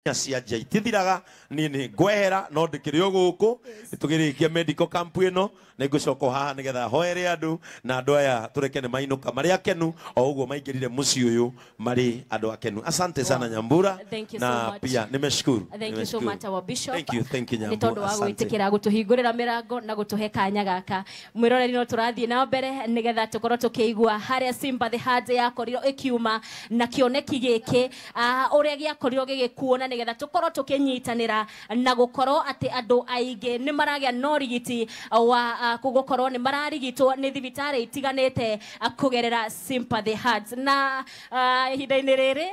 Cia nja itithiraga niĩ nĩ ngwehera no ndĩkĩrĩ o gũkũ tũgĩrĩkia medical camp ĩno nĩ ngũcoka haha nĩgetha hoere andũ na andũ aya tũreke nĩ mainũka marĩ akenu o ũguo maingĩrire mũciĩ ũyũ marĩ andũ akenu. Asante sana Nyambura. Thank you so na much. Pia nimeshukuru. Thank you so much, our bishop. Thank you nĩ Nyambura. tondũ wa Asante. gwĩtĩkĩra gũtũhingũrĩra mĩrango na gũtũhe kanya gaka. Mwĩroreri, no tũrathiĩ na mbere nĩgetha tũkorwo tũkĩigua harĩa Sympathy Heart yakorirwo ĩkiuma na kĩoneki gĩkĩ, ũrĩa gĩakorirwo gĩgĩkuo, na nĩgetha tũkorwo tũkĩnyitanĩra na gũkorwo atĩ andũ aingĩ nĩ maragĩa na ũrigiti wa gũkorwo nĩ mararigitwo nĩ thibitarĩ itiganĩte kũgerera Sympathy Hearts. Na ihinda-inĩ rĩrĩ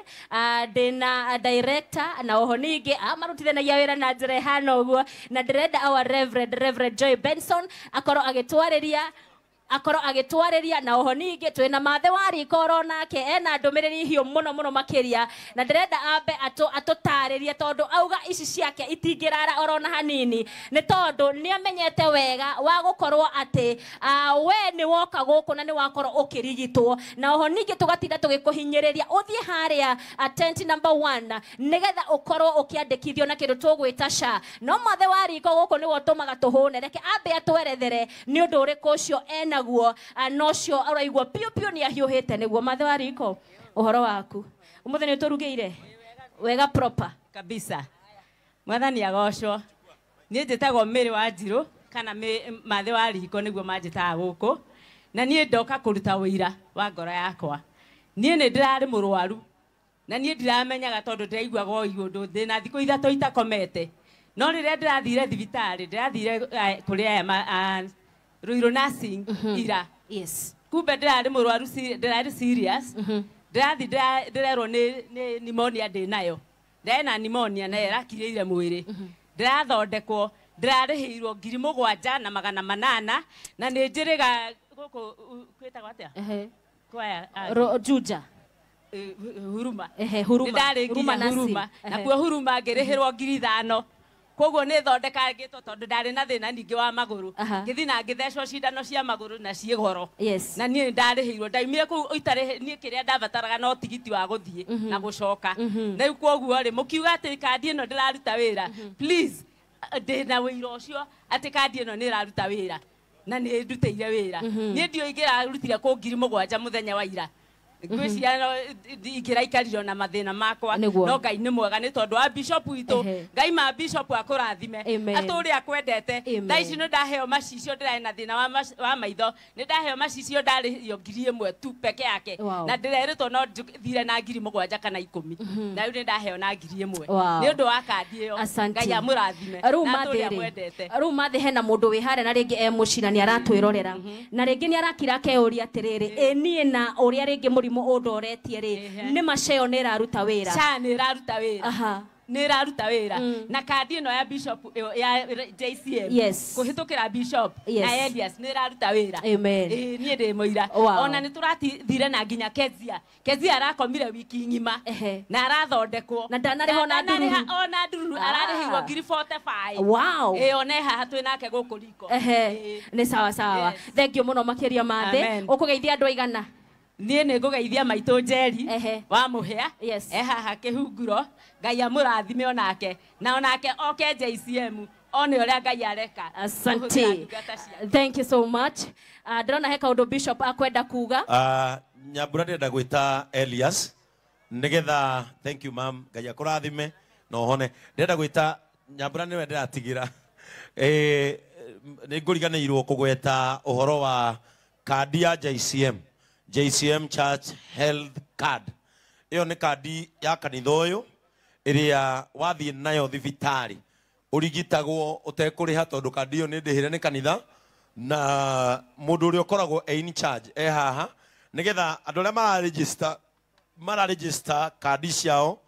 ndĩna director na oho ningĩ marutithanagia wĩra na njĩra ĩhana ũguo, na ndĩrenda our Reverend Joy Benson akorwo agĩtwarĩria, na oho ningĩ twĩna Mathe wa riko oro nake ena ndũmĩrĩri hiũ mũno mũno makĩria, na ndĩrenda ambe atũtarĩrie tondũ auga ici ciake itingĩrara oro na hanini, nĩ tondũ nĩ amenyete wega wa gũkorwo atĩ we nĩ woka gũkũ na nĩ wakorwo ũkĩrigitwo, na oho ningĩ tũgatinda tũgĩkũhinyĩrĩria ũthiĩ harĩa tent number 1 nĩgetha ũkorwo ũkĩandĩkithio na kĩndũ tũgwĩta SHA. No Mathe wa riko gũkũ nĩwe ũtũmaga tũhũne. Reke ambe atwerethere nĩ ũndũ ũrĩkũ ũcio enaguo, na ũcio ũraigua piũ piũ nĩ ahiũhĩte. Nĩguo, Mathe wa riko, ũhoro waku ũmũthĩ? Nĩ ũtũrugĩire wega proper. Kabisa, Mwathani agocwo. Niĩ njĩtagwo Mĩrĩ wa Njirũ kana Mathe wa riko nĩguo manjĩtaga gũkũ, na niĩ ndoka kũruta ũira wa ngoro yakwa. Niĩ nĩ ndĩrarĩ mũrwaru na niĩ ndiramenyaga tondũ ndĩraiguaga o ũndũ ndĩna thikũ 3 itakomete, no rĩrĩa ndĩrathire thibitarĩ, ndĩrathire kũrĩ aya Ruiru Nursing ira. Kumbe ndĩrarĩ mũrwaru, ndĩrarĩ serious. Ndĩrathi ndĩrerwo nĩ pneumonia ndĩ nayo, ndĩrarĩ na pneumonia na ĩrakirĩire mwĩrĩ. Ndĩrathondekwo, ndĩrarĩhĩirwo 7,800, na nĩ njĩrĩga gũkũ kwĩtagwo atĩa? Kwaya Juja. Huruma. Ehe, Huruma. Nĩ ndarĩ Huruma nginya Nursing. Huruma. Nakuo Huruma ngĩrĩhĩrwo 5,000. Koguo nĩ thondekangĩtwo tondũ ndarĩ na thĩna ningĩ wa magũrũ. Ngĩthiĩ na ngĩthecwo cindano cia magũrũ na ciĩ goro. Na niĩ nĩ ndarĩhĩirwo, ndaumire kũu itarĩ niĩ kĩrĩa ndabataraga no tigiti wa gũthiĩ na gũcoka. Na rĩu koguo rĩ, mũkiuga atĩ kandi ĩno ndĩraruta wĩra, please, ndĩna wĩira ũcio atĩ kandi ĩno nĩ ĩraruta wĩra na nĩ ndutĩire wĩra. Niĩ ndiũĩ ingĩrarutire kũ 7,000 mũthenya wa ira, ngwĩciria no ingĩraikarire na mathĩna makwa. No Ngai nĩ mwega nĩ tondũ wa bishop witũ. Ngai ma bishop akũrathime. Amen. Atũũre akwendete. Amen. Thaa ici nĩ ndaheo macicio, ndĩrarĩ na thĩna wa maitho, nĩ ndaheo macicio, ndarĩhio 1,000 tu peke yake. Na ndĩrerĩtwo no thire na 7,000 kana 10, na rĩu nĩ ndaheo na 1,000 nĩ ũndũ wa kandi ĩyo. Asante. Ngai amũrathime Rĩu na atũũre Mathĩ rĩ, amwendete. Rĩu Mathĩ, hena mũndũ wĩ harĩa na rĩngĩ e mũciĩ na nĩ aratwĩrorera na rĩngĩ nĩ arakira akeyũria atĩrĩrĩ, ĩ niĩ na ũrĩa rĩngĩ mũrimũ ũndoretie rĩ, nĩ maceo nĩ ĩraruta wĩra? SHA nĩ ĩraruta wĩra. Nĩ ĩraruta wĩra na kandi ĩno ya bishop ĩyo ya JCM kũhĩtũkĩra bishop na Elias nĩ ĩraruta wĩra. Ĩĩ, niĩ ndĩ mũira. Ona nĩ tũrathire na nginya Kezia. Kezia arakomire wiki ng'ima na arathondekwo. Na ndanarĩha ona Ndanarĩha ndururu. ona ndururu. Ararĩhirwo 45,000. Ĩĩ, ona e haha twĩ nake gũkũ riko. Nĩ sawa sawa. Thank you mũno makĩria, Mathĩ. Amen. Ũkũgeithia andũ aigana? Niĩ nĩ ngũgeithia maitũ Njeri wa Mũhĩa e haha kĩhunguro. Ngai amũrathime onake, na onake oke JCM one ũrĩa Ngai areka Asante. kũhũthĩra ndungata ciake. Thank you so much. Ndĩrona he kaũndũ bishop akwenda kuga. Nyambura, ndĩrenda gwĩta Elias nĩgetha, thank you mam, Ngai akũrathime na ũhone. Ndĩrenda gwĩta Nyambura, nĩwe ndĩratigĩra. Nĩ ngũriganĩirwo kũgweta ũhoro wa kandi ya JCM, JCM Church Health Card. Ĩyo nĩ kandi ya kanitha ũyũ ĩrĩa wathiĩ nayo thibitarĩ ũrigitagwo ũtekũrĩha, tondũ kandi ĩyo nĩ ndĩhĩre nĩ kanitha, na mũndũ ũrĩa ũkoragwo e in charge e haha nĩgetha andũ arĩa mararegister kandi ciao,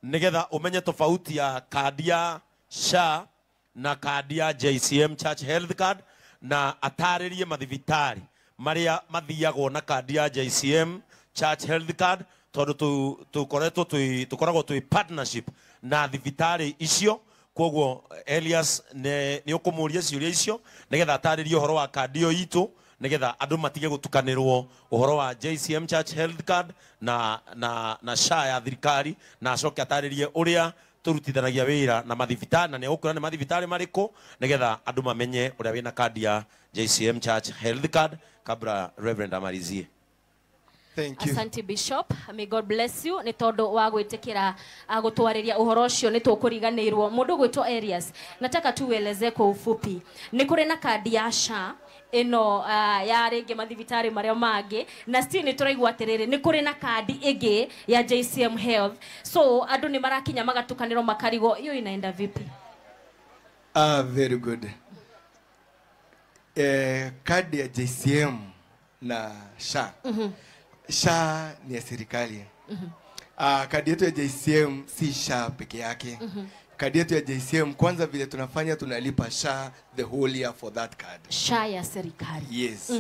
nĩgetha ũmenye tofauti ya kandi ya SHA na kandi ya JCM Church Health Card, na atarĩrie mathibitarĩ marĩa mathiagwo na kandi ya JCM Church Health Card, tondũ tũkoretwo twĩ tũkoragwo twĩ partnership na thibitarĩ icio. Koguo Elias nĩ ũkũmũria ciũria icio nĩgetha atarĩrie ũhoro wa kandi ĩyo itũ, nĩgetha andũ matige gũtukanĩrwo ũhoro wa JCM Church Health Card na SHA ya thirikari, na acoke atarĩrie ũrĩa Tũrutithanagia wĩra na mathibitarĩ na nĩ egũkwĩra nĩ mathibitarĩ marĩkũ nĩgetha andũ mamenye ũrĩa wĩna kandi ya JCM Church Health Card kabla Reverend amalizie. Thank you. Asante Bishop, may God bless you nĩ tondũ wa gwĩtĩkĩra gũtwarĩria ũhoro ũcio nĩ tũkũriganĩirwo. Mũndũ gwĩtwo Elias, nataka tu ueleze kwa ufupi, nĩ kũrĩ na kandi ya SHA ĩno ya rĩngĩ mathibitarĩ marĩa mangĩ, na still nĩ tũraigua atĩrĩrĩ nĩ kũrĩ na kandi ĩngĩ ya JCM Health, so andũ nĩ marakinya magatukanĩrwo makarigwo hiyo inaenda vipi? Ah, very good. Kadi ya JCM na SHA. SHA ni ya serikali. Kadi yetu ya JCM si SHA peke yake. Kadi yetu ya JCM kwanza vile tunafanya tunalipa SHA the whole year for that card. SHA ya serikali. Yes.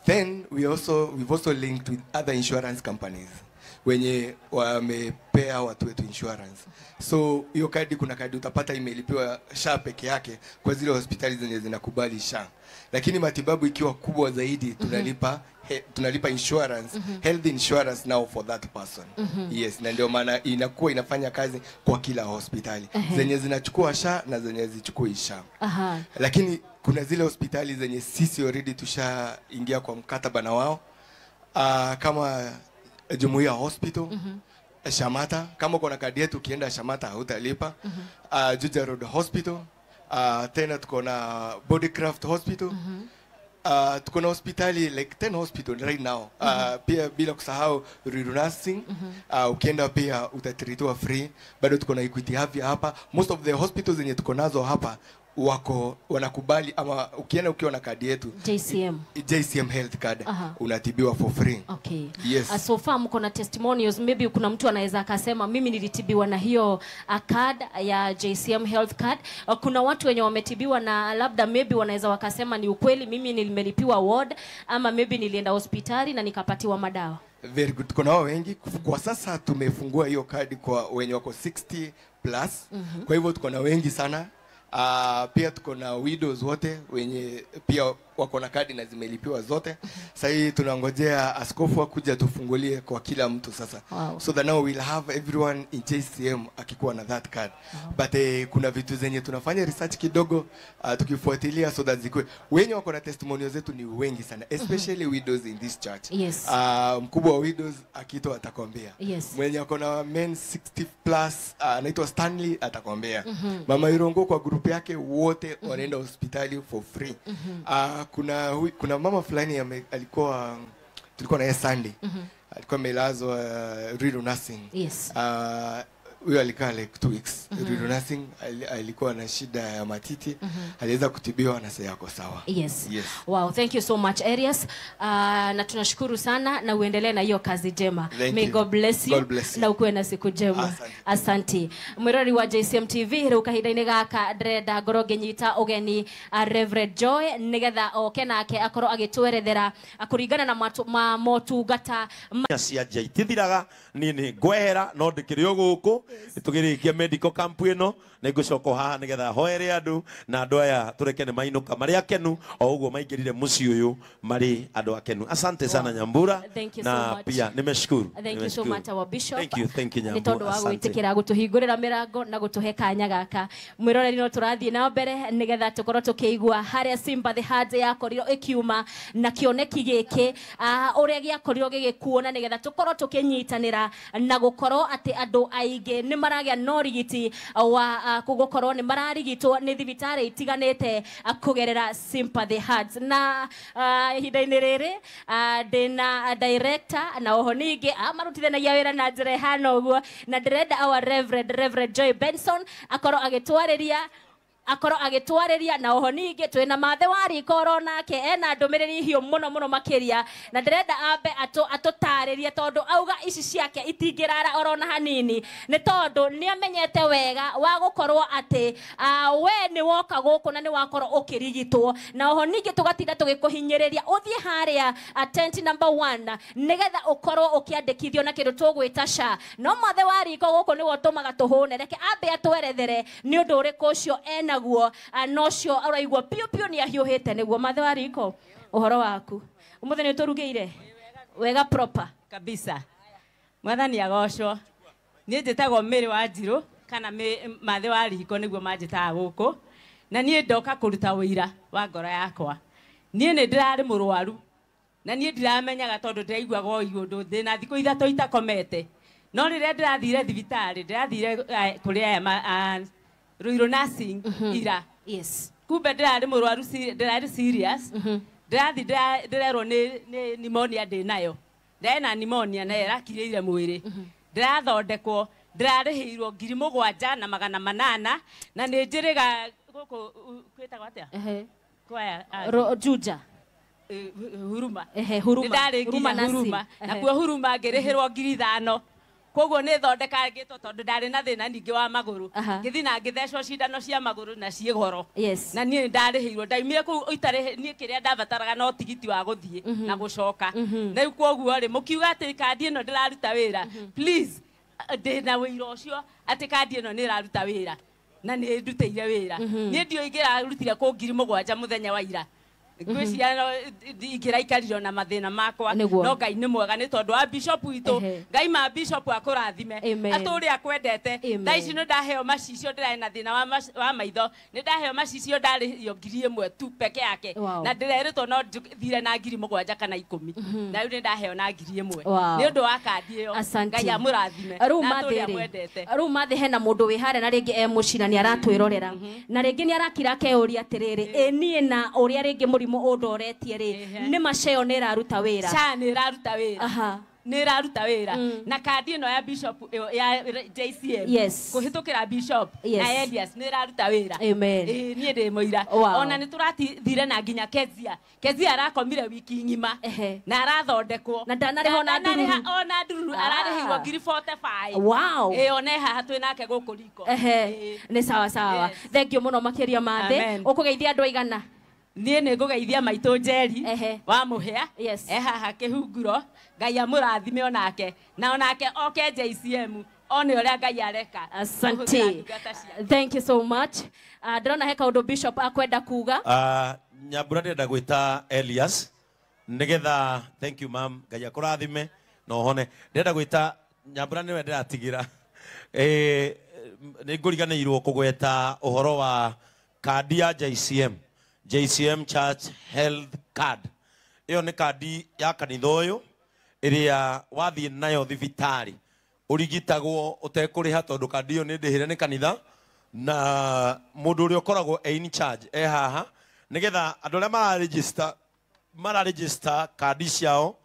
Then we've also linked with other insurance companies wenye wamepea watu wetu insurance. So hiyo kadi, kuna kadi utapata imelipiwa SHA peke yake kwa zile hospitali zenye zinakubali SHA. Lakini matibabu ikiwa kubwa zaidi tunalipa tunalipa insurance, health insurance now for that person. Yes, na ndio maana inakuwa inafanya kazi kwa kila hospitali. Zenye zinachukua SHA na zenye zichukui SHA. Lakini kuna zile hospitali zenye sisi already tushaingia kwa mkataba na wao. Kama Jumuiya Hospital, Shamata, kama uko na kadi yetu ukienda Shamata hautalipa. Juja Road Hospital, tena tuko na Bodycraft Hospital. Tuko na hospitali like 10 hospital right now. Pia bila kusahau Ruiru Nursing. Ukienda pia utatreatiwa free. Bado tuko na Equity Afya hapa. Most of the hospitals zenye tuko nazo hapa wako wanakubali, ama ukienda ukiwa na kadi yetu JCM. JCM Health Card unatibiwa for free. Okay. Yes. So far mko na testimonials, maybe kuna mtu anaweza akasema mimi nilitibiwa na hiyo card ya JCM Health Card. Kuna watu wenye wametibiwa na labda maybe wanaweza wakasema ni ukweli mimi nilimelipiwa ward ama maybe nilienda hospitali na nikapatiwa madawa. Very good. Kuna wao wengi. Kwa sasa tumefungua hiyo kadi kwa wenye wako 60 plus. Kwa hivyo tuko na wengi sana. Pia tuko na widows wote wenye pia wako na kadi na zimelipiwa zote. Sasa hii tunangojea askofu akuja tufungulie kwa kila mtu sasa. Wow. So that now we'll have everyone in JCM akikuwa na that card. But kuna vitu zenye tunafanya research kidogo, tukifuatilia so that zikue. Wenye wako na testimonials zetu ni wengi sana, especially widows in this church. Yes. Mkubwa wa widows akito atakwambia. Yes. Mwenye ako na men 60 plus anaitwa Stanley atakwambia. Mama Irongo kwa group yake wote wanaenda hospitali for free. Kuna mama fulani alikuwa tulikuwa na yeye Sunday. Alikuwa amelazwa Ruiru Nursing. Yes. Huyo alikaa like 2 weeks. Ruiru Nursing alikuwa na shida ya matiti. Aliweza kutibiwa na sasa yako sawa. Yes. Yes. Wow, thank you so much Arias. Na tunashukuru sana na uendelee na hiyo kazi njema. Thank May you. God bless you. God bless you. Na ukuwe na siku njema. Asante. Asante. Mwirori wa JCM TV riu kahinda-inĩ gaka ndĩrenda ngorwo ngĩnyita ũgeni Reverend Joy nĩgetha oke nake akorwo agĩtwerethera kũringana na motungata cia nja itithiraga niĩ nĩ ngwehera no ndĩkĩrĩ o gũkũ tũgĩrĩkia medical camp ĩno nĩ ngũcoka haha nĩgetha hoere andũ na andũ aya tũreke nĩ mainũka marĩ akenu o ũguo maingĩrire mũciĩ ũyũ marĩ andũ akenu. Asante sana Nyambura. Thank you na so much. Pia nimeshukuru. Thank you so much our bishop. Thank you nĩ Nyambura. tondũ wa gwĩtĩkĩra gũtũhingũrĩra mĩrango na gũtũhe kanya gaka. Mwĩroreri no tũrathiĩ na mbere nĩgetha tũkorwo tũkĩigua harĩa Sympathy Hearts yakorirwo ĩkiuma na kĩoneki gĩkĩ ũrĩa gĩakorirwo gĩgĩkuona nĩgetha tũkorwo tũkĩnyitanĩra na gũkorwo atĩ andũ aingĩ nĩ maragĩa na ũrigiti wa gũkorwo nĩ mararigitwo nĩ thibitarĩ itiganĩte kũgerera Sympathy Hearts. Na ihinda-inĩ rĩrĩ ndĩna director na oho ningĩ marutithanagia wĩra na njĩra ĩhana ũguo, na ndĩrenda our Reverend Joy Benson akorwo agĩtwarĩria na oho ningĩ twĩna Mathe wa riko oro nake ena ndũmĩrĩri hiũ mũno mũno makĩria, na ndĩrenda ambe atũtarĩrie tondũ auga ici ciake itingĩrara oro na hanini nĩ tondũ nĩ amenyete wega wa gũkorwo atĩ we nĩ woka gũkũ na nĩ wakorwo ũkĩrigitwo, na oho ningĩ tũgatinda tũgĩkũhinyĩrĩria ũthiĩ harĩa tent number 1 nĩgetha ũkorwo ũkĩandĩkithio na kĩndũ tũgwĩta SHA. No Mathe wa riko gũkũ nĩwe ũtũmaga tũhũne, reke ambe atwerethere nĩ ũndũ ũrĩkũ ũcio ena guo nocio araigua piũ piũ nĩ ahiũhĩte. Nĩguo Mathe wa riko, ũhoro waku ũmũthĩ nĩ ũtũrugĩire wega proper kabisa. Mwathani agocwo. Niĩ njĩtagwo Mary Wanjirũ kana Mathe wa riko nĩguo manjĩtaga gũkũ. Na niĩ ndoka kũruta ũira wa ngoro yakwa. Niĩ nĩ ndĩrarĩ mũrwaru na niĩ ndiramenyaga tondũ ndĩraiguaga o ũndũ ndĩna thikũ 3 itakomete. No rĩrĩa ndĩrathire thibitarĩ, ndĩrathire kũrĩ aya Ruiru Nursing ira. Yes. Kumbe ndĩrarĩ mũrwaru, ndĩrarĩ serious. Ndĩrathi ndĩrerwo nĩ pneumonia ndĩ nayo. Ndĩrarĩ pneumonia na ĩrakirĩire mwĩrĩ. Ndĩrathondekwo, ndĩrarĩhĩirwo 7,800 na nĩ njĩrĩga gũkũ kwĩtagwo atĩa? Kwaya Juja. Huruma. Huruma. Ndarĩ nginya Huruma. Nakuo Huruma ngĩrĩhĩrwo 5,000. Koguo nĩ thondekangĩtwo tondũ ndarĩ na thĩna ningĩ wa magũrũ. Ngĩthiĩ na ngĩthecwo cindano cia magũrũ na ciĩ goro. Na niĩ ndarĩhĩirwo, ndaumire kũu itarĩ niĩ kĩrĩa ndabataraga no tigiti wa gũthiĩ na gũcoka. Na rĩu koguo rĩ, mũkiuga atĩ kandi ĩno ndĩraruta wĩra, please ndĩna wĩira ũcio atĩ kandi ĩno nĩ ĩraruta wĩra na nĩ ndutĩire wĩra. Niĩ ndiũĩ ingĩrarutire kũ 7,000 mũthenya wa ira. Ngwĩciria no ingĩraikarire na mathĩna makwa, no Ngai nĩ mwega nĩ tondũ wa bishop witũ. Ngai ma bishop akũrathime, atũũre akwendete. Thaa ici nĩ ndaheo macicio, ndĩrarĩ na thĩna wa maitho, nĩ ndaheo macicio ndarĩhio 1,000 tu peke yake, na ndĩrerĩtwo no thire na 7,000 kana 10, na rĩu nĩ ndaheo na 1,000 nĩ ũndũ wa kandi ĩyo. Ngai amũrathime na atũũre amwendete. Rĩu Mathe, hena mũndũ wĩ harĩa na rĩngĩ e mũciĩ na nĩ aratwĩrorera, na rĩngĩ nĩ arakira akeyũria atĩrĩrĩ, ĩ niĩ na ũrĩa rĩngĩ mũrimũ ũndoretie rĩ, nĩ maceo nĩ ĩraruta wĩra? SHA nĩ ĩraruta wĩra. Nĩ ĩraruta wĩra. Na kandi ĩno ya bishop ya JCM, kũhĩtũkĩra bishop na Elias nĩ ĩraruta wĩra. Niĩ ndĩ mũira. Ona nĩ tũrathire na nginya Kezia. Kezia arakomire wiki ng'ima na arathondekwo na ndanarĩha ona ndururu. Ona ndururu ararĩhirwo 45,000. Wow. Ona haha twĩ nake gũkũ riko. Nĩ sawa sawa. Thank you mũno makĩria Mathe. Ũkũgeithia andũ aigana? Niĩ nĩ ngũgeithia maitũ Njeri wa Mũhĩa, e haha Kĩhunguro. Ngai amũrathime onake, na onake oke JCM one ũrĩa Ngai areka. Asante. Thank you so much. Ndĩrona he kaũndũ bishop akwenda kuga. Nyambura ndĩrenda gwĩta Elias nĩgetha, thank you ma'am, Ngai akũrathime na ũhone. Ndĩrenda gwĩta Nyambura, nĩwe ndĩratigĩra. Nĩ ngũriganĩirwo kũgweta ũhoro wa kandi ya JCM, JCM Church Health Card. Ĩyo nĩ kandi ya kanitha ũyũ ĩrĩa wathiĩ nayo thibitarĩ ũrigitagwo ũtekũrĩha, tondũ kandi ĩyo nĩ ndĩhĩre nĩ kanitha, na mũndũ ũrĩa ũkoragwo e in charge e haha nĩgetha andũ arĩa mararegister kandi ciao,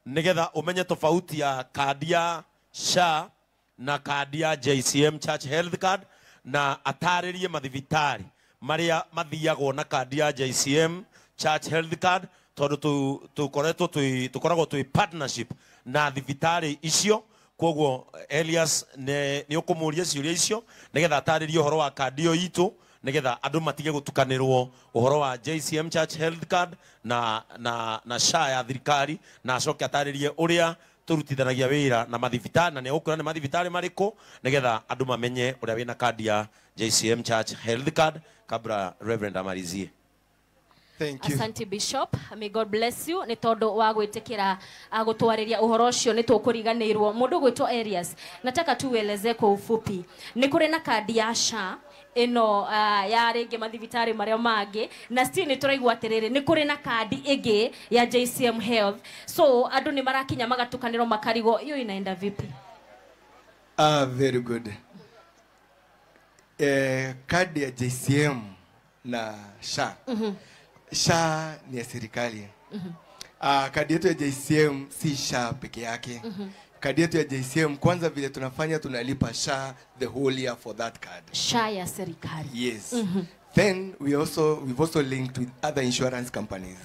nĩgetha ũmenye tofauti ya kandi ya SHA na kandi ya JCM Church Health Card, na atarĩrie mathibitarĩ marĩa mathiagwo na kandi ya JCM Church Health Card, tondũ tũkoretwo tũkoragwo twĩ partnership na thibitarĩ icio. Koguo Elias nĩ ũkũmũria ciũria icio nĩgetha atarĩrie ũhoro wa kandi ĩyo itũ, nĩgetha andũ matige gũtukanĩrwo ũhoro wa JCM Church Health Card na SHA ya thirikari, na acoke atarĩrie ũrĩa tũrutithanagia wĩra na mathibitarĩ, na nĩ ũkwĩra nĩ mathibitarĩ marĩkũ, nĩgetha andũ mamenye ũrĩa wĩna kandi ya JCM Church Health Card kabla Reverend amalizie. Thank you. Asante Bishop. May God bless you. Nĩ tondũ wa gwĩtĩkĩra gũtwarĩria ũhoro ũcio nĩ tũkũriganĩirwo. Mũndũ gwĩtwo Elias, nataka tu ueleze kwa ufupi. Nĩ kũrĩ na kandi ya SHA ĩno ya rĩngĩ mathibitarĩ marĩa mangĩ, na still nĩ tũraigua atĩrĩrĩ nĩ kũrĩ na kandi ĩngĩ ya JCM Health. So andũ nĩ marakinya magatukanĩrwo makarigwo hiyo inaenda vipi? Very good. Kadi ya JCM na SHA. SHA ni ya serikali. Kadi yetu ya JCM si SHA peke yake. Kadi yetu ya JCM kwanza vile tunafanya tunalipa SHA the whole year for that card. SHA ya serikali. Yes. Then we've also linked with other insurance companies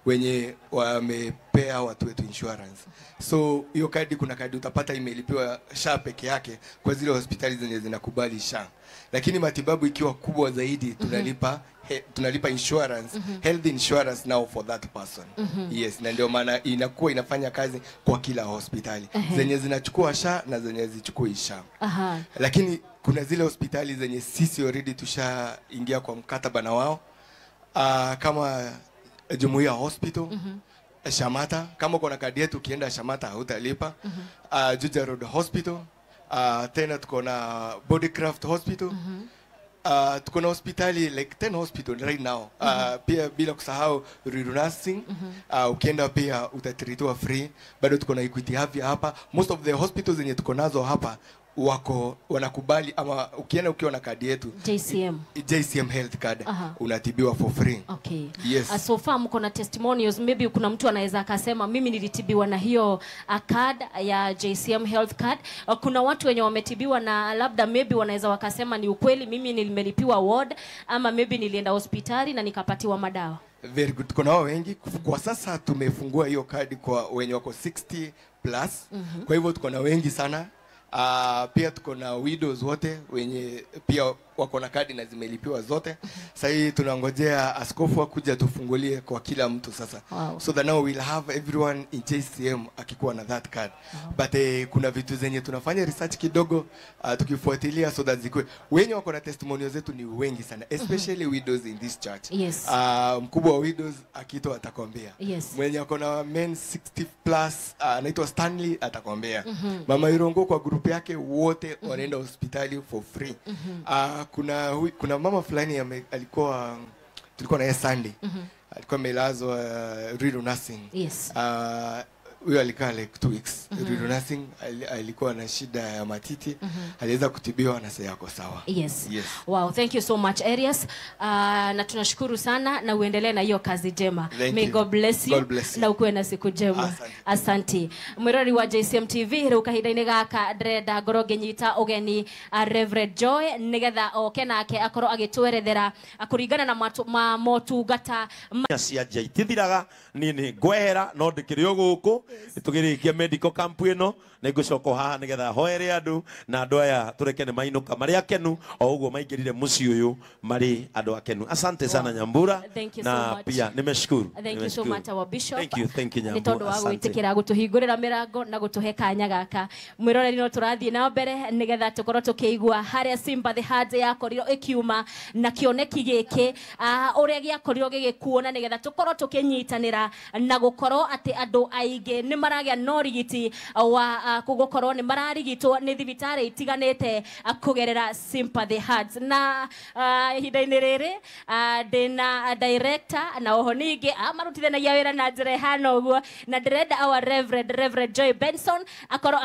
wenye wamepea watu wetu insurance. So hiyo kadi, kuna kadi utapata imelipiwa SHA peke yake kwa zile hospitali zenye zinakubali SHA. Lakini matibabu ikiwa kubwa zaidi tunalipa tunalipa insurance, health insurance now for that person. Yes, na ndio maana inakuwa inafanya kazi kwa kila hospitali. Zenye zinachukua SHA na zenye zichukui SHA. Lakini kuna zile hospitali zenye sisi already tushaingia kwa mkataba na wao. Kama Jumuiya Hospital, Shamata, kama kuna kadi yetu ukienda Shamata hautalipa. Juja Road Hospital, Tena tuko na Bodycraft Hospital. Tuko na hospitali like 10 hospital right now. Pia bila kusahau Ruiru Nursing. Ukienda pia utatreatiwa free. Bado tuko na Equity Afya hapa. Most of the hospitals zenye tuko nazo hapa wako wanakubali, ama ukienda ukiwa na kadi yetu JCM. JCM Health Card, unatibiwa for free. Okay. Yes. So far mko na testimonials, maybe kuna mtu anaweza akasema mimi nilitibiwa na hiyo card ya JCM Health Card. Kuna watu wenye wametibiwa na labda maybe wanaweza wakasema ni ukweli, mimi nilimelipiwa ward ama maybe nilienda hospitali na nikapatiwa madawa. Very good. Kuna wao wengi. Kwa sasa tumefungua hiyo kadi kwa wenye wako 60 plus. Kwa hivyo tuko na wengi sana. Pia tuko na widows wote wenye pia wako na kadi na zimelipiwa zote. Sasa hii tunangojea askofu akuja tufungulie kwa kila mtu sasa. Wow. So that now we'll have everyone in JCM akikuwa na that card. Wow. But kuna vitu zenye tunafanya research kidogo, tukifuatilia so that zikue. Wenye wako na testimonials zetu ni wengi sana, especially widows in this church. Yes. Mkubwa wa widows akitoa atakwambia. Yes. Mwenye ako na men 60 plus anaitwa Stanley atakwambia. Mama Irongo kwa group yake wote wanaenda hospitali for free. Kuna mama fulani alikuwa, tulikuwa na yeye Sunday. Alikuwa amelazwa Ruiru Nursing. Yes. Huyo alikaa like 2 weeks. Ruiru Nursing alikuwa na shida ya matiti. Aliweza kutibiwa na sasa yako sawa. Yes. Yes. Wow, thank you so much Arias. Na tunashukuru sana na uendelee na hiyo kazi njema. Thank May you. God bless you. God bless you. Na ukuwe na siku njema. Asante. Asante. Mwirori wa JCM TV riu kahinda-inĩ gaka ndĩrenda ngorwo ngĩnyita ũgeni Reverend Joy nĩgetha oke nake akorwo agĩtwerethera kũringana na motungata cia nja itithiraga. Niĩ nĩ ngwehera no ndĩkĩrĩ o gũkũ tũgĩrĩkia medical camp ĩno, nĩ ngũcoka haha nĩgetha hoere andũ na andũ aya tũreke nĩ mainũka marĩ akenu o ũguo maingĩrire mũciĩ ũyũ marĩ andũ akenu. Asante sana Nyambura. Thank you na so much. Pia nimeshukuru. Thank you so much our bishop. Thank you nĩ Nyambura. tondũ wa Asante. gwĩtĩkĩra gũtũhingũrĩra mĩrango na gũtũhe kanya gaka. Mwĩroreri no tũrathiĩ na mbere nĩgetha tũkorwo tũkĩigua harĩa Sympathy Hearts yakorirwo ĩkiuma na kĩoneki gĩkĩ, ũrĩa gĩakorirwo gĩgĩkuona, nĩgetha tũkorwo tũkĩnyitanĩra na gũkorwo atĩ andũ aingĩ nĩ maragĩa na ũrigiti wa gũkorwo nĩ mararigitwo nĩ thibitarĩ itiganĩte kũgerera Sympathy Hearts. Na ihinda-inĩ rĩrĩ ndĩna director na oho ningĩ marutithanagia wĩra na njĩra ĩhana ũguo, na ndĩrenda our Reverend Joy Benson akorwo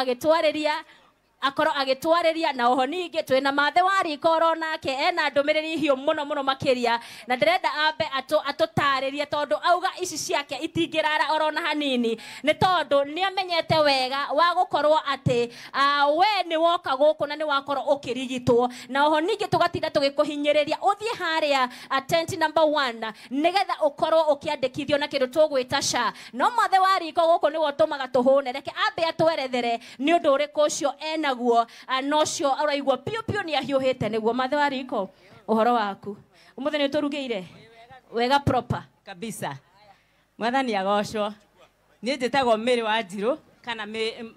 agĩtwarĩria na oho ningĩ twĩna Mathe wa riko oro nake ena ndũmĩrĩri hiũ mũno mũno makĩria, na ndĩrenda ambe atũtarĩrie tondũ auga ici ciake itingĩrara oro na hanini, nĩ tondũ nĩ amenyete wega wa gũkorwo atĩ we nĩ woka gũkũ na nĩ wakorwo ũkĩrigitwo, na oho ningĩ tũgatinda tũgĩkũhinyĩrĩria ũthiĩ harĩa tent number 1 nĩgetha ũkorwo ũkĩandĩkithio na kĩndũ tũgwĩta SHA. No Mathe wa riko gũkũ nĩwe ũtũmaga tũhũne, reke ambe atwerethere nĩ ũndũ ũrĩkũ ũcio ena guo, nocio araigua piũ piũ nĩ ahiũhĩte. Nĩguo Mathe wa riko, ũhoro waku ũmũthĩ nĩ ũtũrugĩire wega proper kabisa. Mwathani agocwo. Niĩ njĩtagwo Mary wa Njirũ kana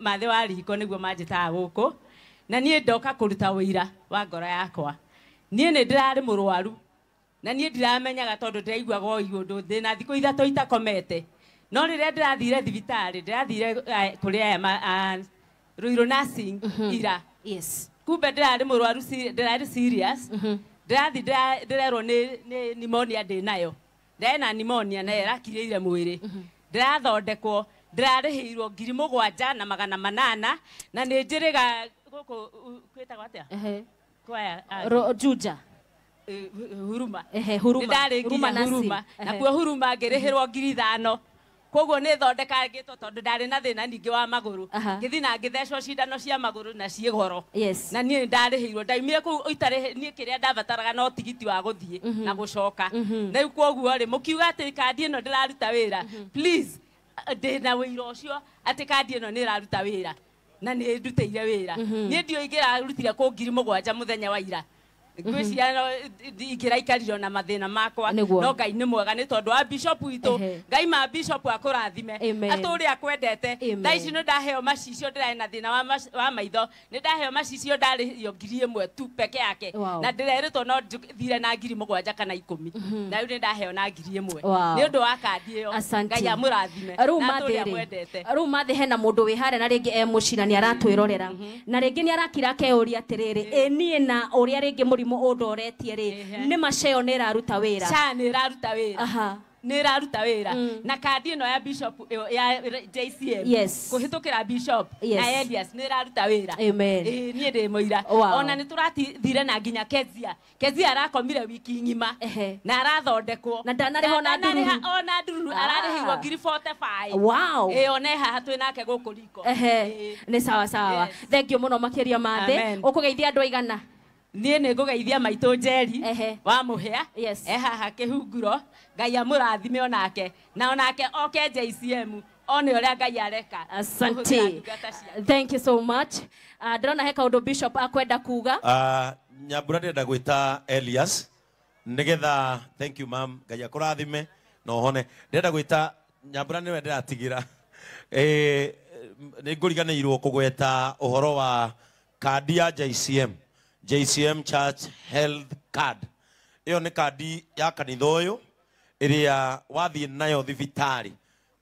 Mathe wa riko nĩguo manjĩtaga gũkũ, na niĩ ndoka kũruta ũira wa ngoro yakwa. Niĩ nĩ ndĩrarĩ mũrwaru na niĩ ndiramenyaga tondũ ndĩraiguaga o ũndũ ndĩna thikũ 3 itakomete, no rĩrĩa ndĩrathire thibitarĩ ndĩrathire kũrĩ aya Ruiru Nursing ira. Yes. Kumbe ndĩrarĩ mũrwaru, ndĩrarĩ serious. Ndĩrathi ndĩrerwo nĩ pneumonia ndĩnayo. Ndĩrarĩ na pneumonia na ĩrakirĩire mwĩrĩ. Ndĩrathondekwo, ndĩrarĩhĩirwo 7,800 na nĩ njĩrĩga gũkũ kwĩtagwo atĩa? Kwaya Juja. Huruma. Huruma. Nĩndarĩ nginya Huruma. Nakuo Huruma ngĩrĩhĩrwo 5,000. Koguo nĩ thondekangĩtwo tondũ ndarĩ na thĩna ningĩ wa magũrũ. Ngĩthiĩ na ngĩthecwo cindano cia magũrũ na ciĩ goro. Yes. Na niĩ ndarĩhĩirwo, ndaumire kũu itarĩ niĩ kĩrĩa ndabataraga no tigiti wa gũthiĩ na gũcoka. Na rĩu koguo rĩ, mũkiuga atĩ kandi ĩno ndĩraruta wĩra, please ndĩna wĩira ũcio atĩ kandi ĩno nĩ ĩraruta wĩra na nĩ ndutĩire wĩra. Niĩ ndiũĩ ingĩrarutire kũ 7,000 mũthenya wa ira. Ngwĩciria no ingĩraikarire na mathĩna makwa no Ngai nĩ mwega nĩ tondũ wa bishop witũ. Ngai ma bishop akũrathime atũrĩ akwendete. Thaa ici nĩ ndaheo macicio, ndĩrarĩ na thĩna wa maitho, nĩ ndaheo macicio ndarĩhio 1,000 tu peke yake. Na ndĩrerĩtwo no thire na 7,000 kana 10,000 na rĩu nĩ ndaheo na 1,000 nĩ ũndũ wa kandi ĩyo. Ngai amũrathime na atũrĩ amwendete. Rĩu mathĩ hena mũndũ wĩ harĩa na rĩngĩ e mũciĩ na nĩ aratwĩrorera na rĩngĩ nĩ arakira akeyũria atĩrĩrĩ, ĩ niĩ na ũrĩa rĩngĩ mũrimũ ũndoretie rĩ, nĩ maceo nĩ ĩraruta wĩra? SHA nĩ ĩraruta wĩra, nĩ ĩraruta wĩra na kandi ĩno ya bishop ya JCM kũhĩtũkĩra bishop na Elias nĩ ĩraruta wĩra. Niĩ ndĩ mũira. Ona nĩ tũrathire na nginya Kezia. Kezia arakomire wiki ng'ima na arathondekwo na ndanarĩha ona ndururu, ona ndururu ararĩhirwo 45,000. Wow. Ona haha twĩ nake gũkũ riko. Nĩ sawa sawa. Thank you mũno makĩria mathĩ. Ũkũgeithia andũ aigana? Niĩ nĩ ngũgeithia maitũ Njeri wa Mũhĩa e haha Kĩhunguro. Ngai amũrathime onake na onake oke JCM one ũrĩa Ngai areka. Asante. Thank you so much. Ndĩrona he kaũndũ bishop akwenda kuga. Nyambura ndĩrenda gwĩta Elias nĩgetha, thank you ma'am, Ngai akũrathime na ũhone. Ndĩrenda gwĩta Nyambura nĩwe ndĩratigĩra. Nĩ ngũriganĩirwo kũgweta ũhoro wa kandi ya JCM, JCM Church Health Card. Ĩyo nĩ kandi ya kanitha ũyũ ĩrĩa wathiĩ nayo thibitarĩ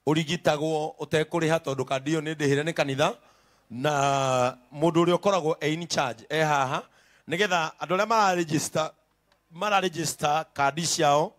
ũrigitagwo ũtekũrĩha tondũ kandi ĩyo nĩ ndĩhĩre nĩ kanitha, na mũndũ ũrĩa ũkoragwo e in charge e haha nĩgetha andũ arĩa mararegister kandi ciao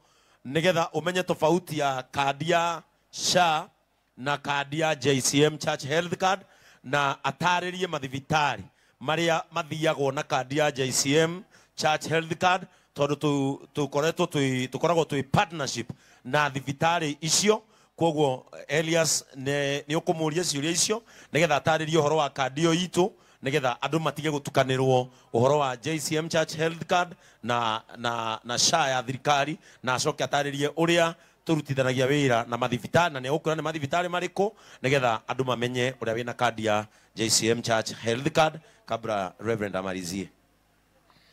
nĩgetha ũmenye tofauti ya kandi ya SHA na kandi ya JCM Church Health Card, na atarĩrie mathibitarĩ marĩa mathiagwo na kandi ya JCM Church Health Card tondũ tũkoretwo tũkoragwo twĩ partnership na thibitarĩ icio. Koguo Elias nĩ ũkũmũria ciũria icio nĩgetha atarĩrie ũhoro wa kandi ĩyo itũ nĩgetha andũ matige gũtukanĩrwo ũhoro wa JCM Church Health Card na SHA ya thirikari, na acoke atarĩrie ũrĩa tũrutithanagia wĩra na mathibitarĩ na nĩ ũkwĩra nĩ mathibitarĩ marĩkũ nĩgetha andũ mamenye ũrĩa wĩna kandi ya JCM Church Health Card kabla Reverend amalizie.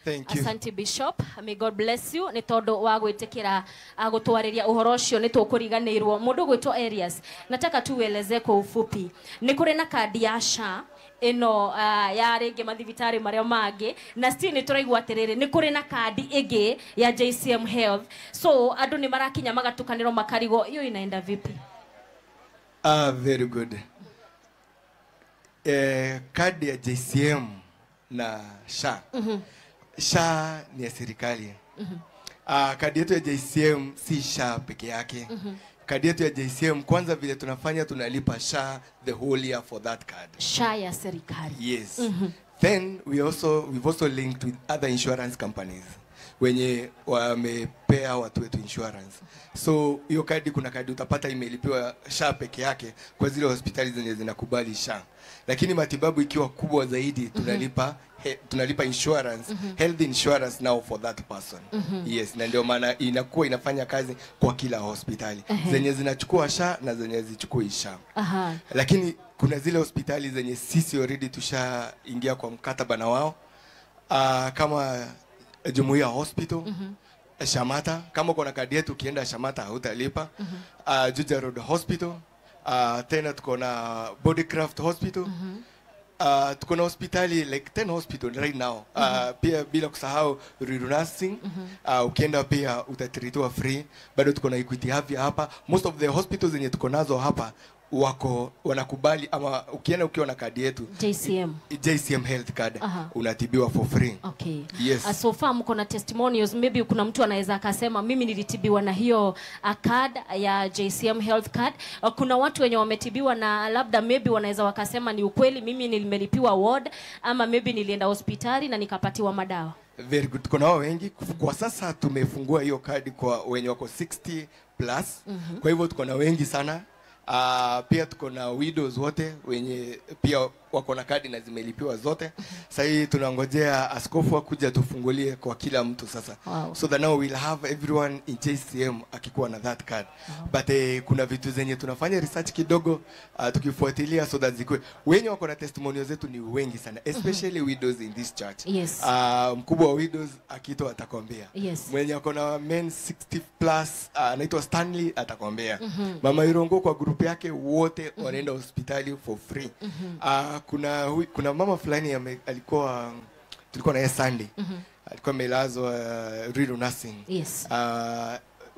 Thank you. Asante Bishop. May God bless you. Nĩ tondũ wa gwĩtĩkĩra gũtwarĩria ũhoro ũcio nĩ tũkũriganĩirwo. Mũndũ gwĩtwo Elias, nataka tu ueleze kwa ufupi. Nĩ kũrĩ na kandi ya SHA ĩno ya rĩngĩ mathibitarĩ marĩa mangĩ, na still nĩ tũraigua atĩrĩrĩ nĩ kũrĩ na kandi ĩngĩ ya JCM Health. So andũ nĩ marakinya magatukanĩrwo makarigwo hiyo inaenda vipi? Very good. Kadi ya JCM na SHA. SHA ni ya serikali. Kadi yetu ya JCM si SHA peke yake. Kadi yetu ya JCM kwanza vile tunafanya tunalipa SHA the whole year for that card. SHA ya serikali. Yes. Then we've also linked with other insurance companies wenye wamepea watu wetu insurance. So hiyo kadi, kuna kadi utapata imelipiwa SHA peke yake kwa zile hospitali zenye zinakubali SHA. Lakini matibabu ikiwa kubwa zaidi tunalipa insurance, health insurance now for that person. Yes, na ndio maana inakuwa inafanya kazi kwa kila hospitali. Zenye zinachukua SHA na zenye zichukui SHA. Lakini kuna zile hospitali zenye sisi already tushaingia kwa mkataba na wao. Kama Jumuiya Hospital, Shamata, kama kuna kadi yetu ukienda Shamata hutalipa. Juja Road Hospital, tena tuko na Bodycraft Hospital. Tuko na hospitali like 10 hospital right now. Pia bila kusahau Ruiru Nursing. Ukienda pia utatritiwa free. Bado tuko na Equity Afya hapa. Most of the hospitals zenye tuko nazo hapa wako wanakubali, ama ukienda ukiwa na kadi yetu JCM Health Card unatibiwa for free. Okay. Yes. So far mko na testimonials, maybe kuna mtu anaweza akasema mimi nilitibiwa na hiyo card ya JCM Health Card. Kuna watu wenye wametibiwa na labda maybe wanaweza wakasema ni ukweli mimi nilimelipiwa ward, ama maybe nilienda hospitali na nikapatiwa madawa. Very good. Kuna wao wengi. Kwa sasa tumefungua hiyo kadi kwa wenye wako 60 plus. Kwa hivyo tuko na wengi sana. Pia tuko na widows wote wenye pia wako na kadi na zimelipiwa zote. Sasa hii tunangojea askofu akuja tufungulie kwa kila mtu sasa. Wow. So that now we'll have everyone in JCM akikuwa na that card. But kuna vitu zenye tunafanya research kidogo, tukifuatilia so that zikuwe. Wenye wako na testimonials zetu ni wengi sana, especially widows in this church. Yes. Mkubwa wa widows akitoa atakwambia. Yes. Mwenye ako na men 60 plus anaitwa Stanley atakwambia. Mama Irongo kwa group yake wote wanaenda hospitali for free. Kuna mama fulani alikuwa tulikuwa na yeye Sunday. Alikuwa amelazwa Ruiru Nursing. Yes.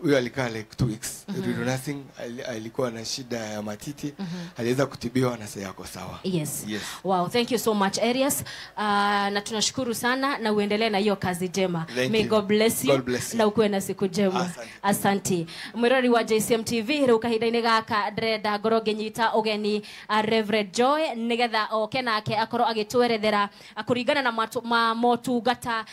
Huyo alikaa like 2 weeks. Ruiru Nursing alikuwa na shida ya matiti. Aliweza kutibiwa na sasa yako sawa. Yes. Yes. Wow, thank you so much Arias. Na tunashukuru sana na uendelee na hiyo kazi njema. Thank May you. God bless you. God bless you. Na ukuwe na siku njema. Asante. Asante. Mwirori wa JCM TV riu kahinda-inĩ gaka ndĩrenda ngorwo ngĩnyita ũgeni Reverend Joy nĩgetha oke nake akorwo agĩtwerethera kũringana na motungata.